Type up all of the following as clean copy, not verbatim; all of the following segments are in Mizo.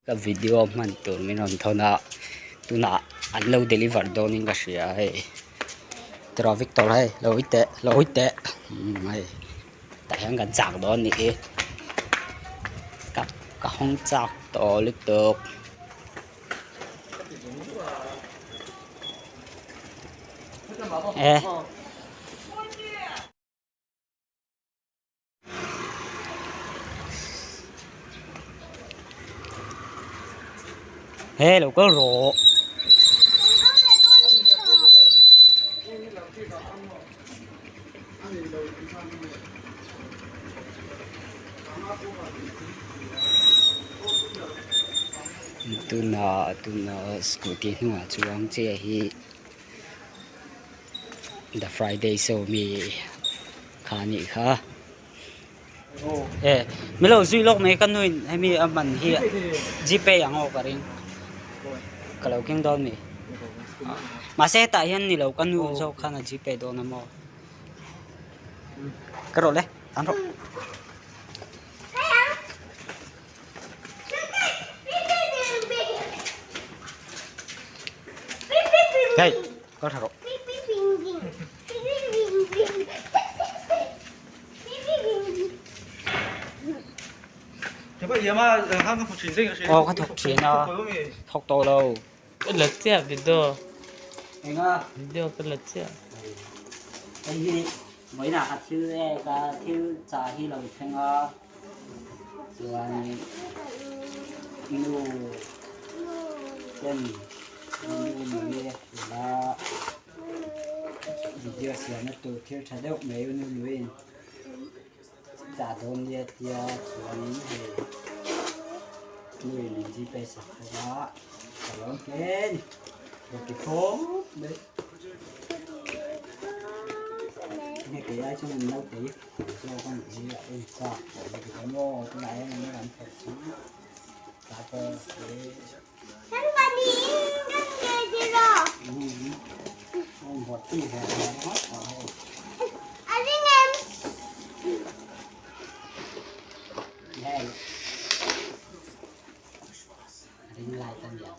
Ka video hman tur min rawn thawn a tunah an lo deliver dawn in ka hria hei tiraw Victor hei lo hawi teh lo hawi teh umm hei tah hian kan chak dawn a nih hi ka ka hawng chak tawh lutuk. He lo kal rawh. Tunah tunah scooty hnungah chuan chair hi the friday show mi kha a nih kha e min lo zui lawk mai ka nu in hemi a man hi gpay ang aw ka ring ka lo keng dawn mi mahse hetah hian ni lo ka nu zawk khan a gpay dawn a maw ka rawh le an rawh. Hey, kal tha rawh. Aw ka thawk thin a, thawk tawh lo. Ka la chiah video. Enga? Video ka la chiah. Hei hi vawiinah ka thil e ka thil chah hi lo thleng a chuan nu ten nu nui e tuna video siamna tur thil tha deuh mai nu nuiin chah dawn nia tia chuanin hei nuin min gpay sak bawk a ka lawm hle a ni ka ti khawp mai. Hei kei ai chuan an naute hi khur zawk a nih hi a en chak tawh lutuk a maw tunah hian an rawn thawk chu ta pawh Ring light a ni ang.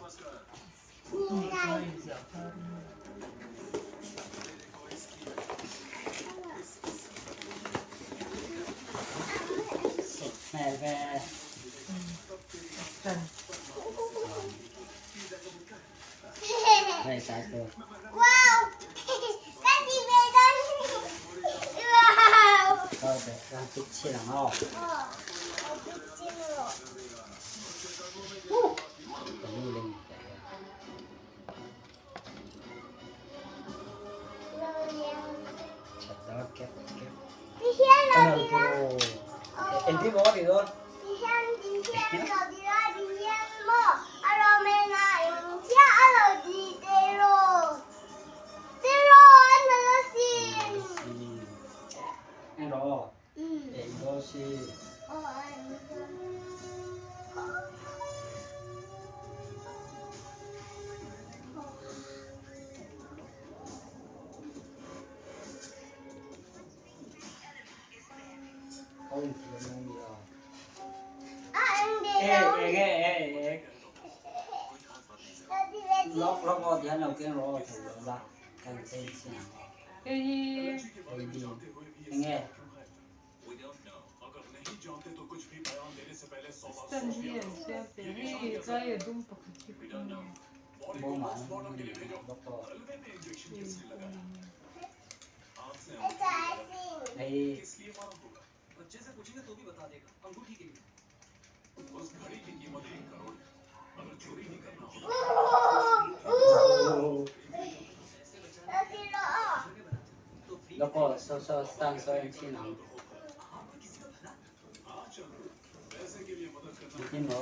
Stand hi an siam pe hei tlai a dum pakhat hi ka hmu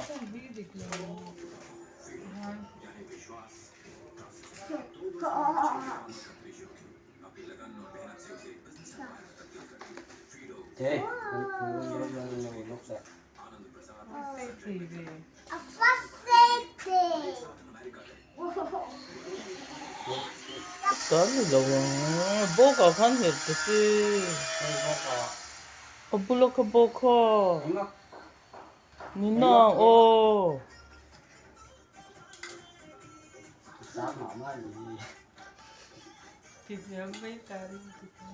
Stand hi dik lo Sei thei ve. Tan ni lo ang bawk ah khan nghet ta che a bula kha bawk kha ni na aw. Ti hniam mai ta ring ti kha.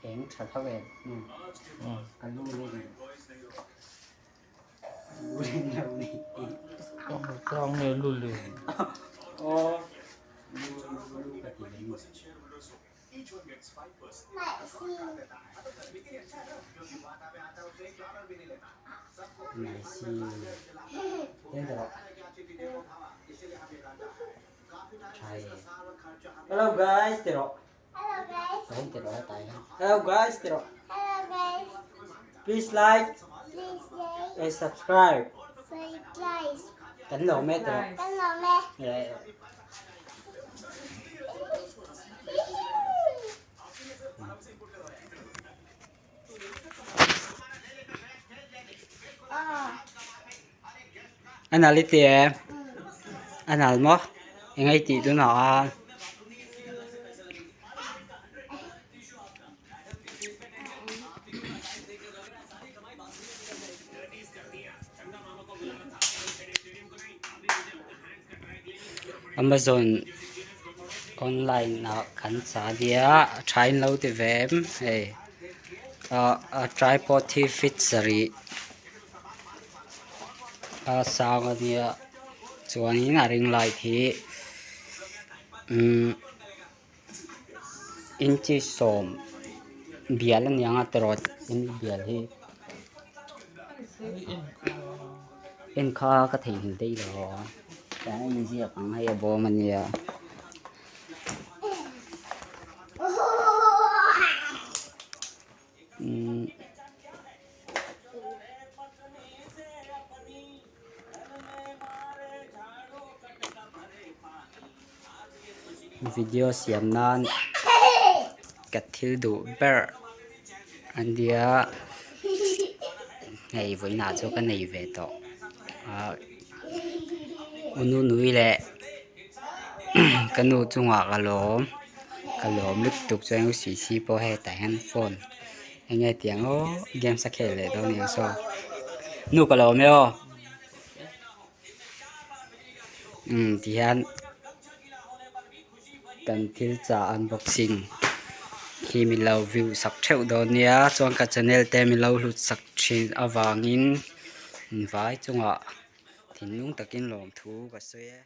Eng tha tho em ka lu le ni lu le lo ni Tlang nge lu le aw lu lu ka ti le ni. Hello guys ti rawh. Hello ti rawh tai. Hello guys ti rawh. Please like and subscribe. Kan lawm e ti rawh. A nal i ti em? A nal maw? Eng ei tih tunah a? Amazon online ah kan chah ania a tha in lo ti ve em hei ah a tripod hi feet sarih a sang ania chuanin a ring light hi umm inchi sawm bial aniang a tiraw bial hi. En kha ka theihnghilh daih lo a tiang a inziak ang hei a bawm a nia. Umm video siam nan ka thil duh ber a nia hei vawiinah chu ka nei ve tawh ah u nunui leh ka nu chungah ka lawm ka lawm lutuk chuan u sisi pawh hetah hian phone eng nge tiang aw games a khel leh dawn aniang saw nu ka lawm e aw. Umm tihian kan thil chah unboxing hi min lo view sak theuh dawn nia chuan ka channel te min lo hlut sak thin avangin vai chungah thinlung takin lawmthu ka sawi e.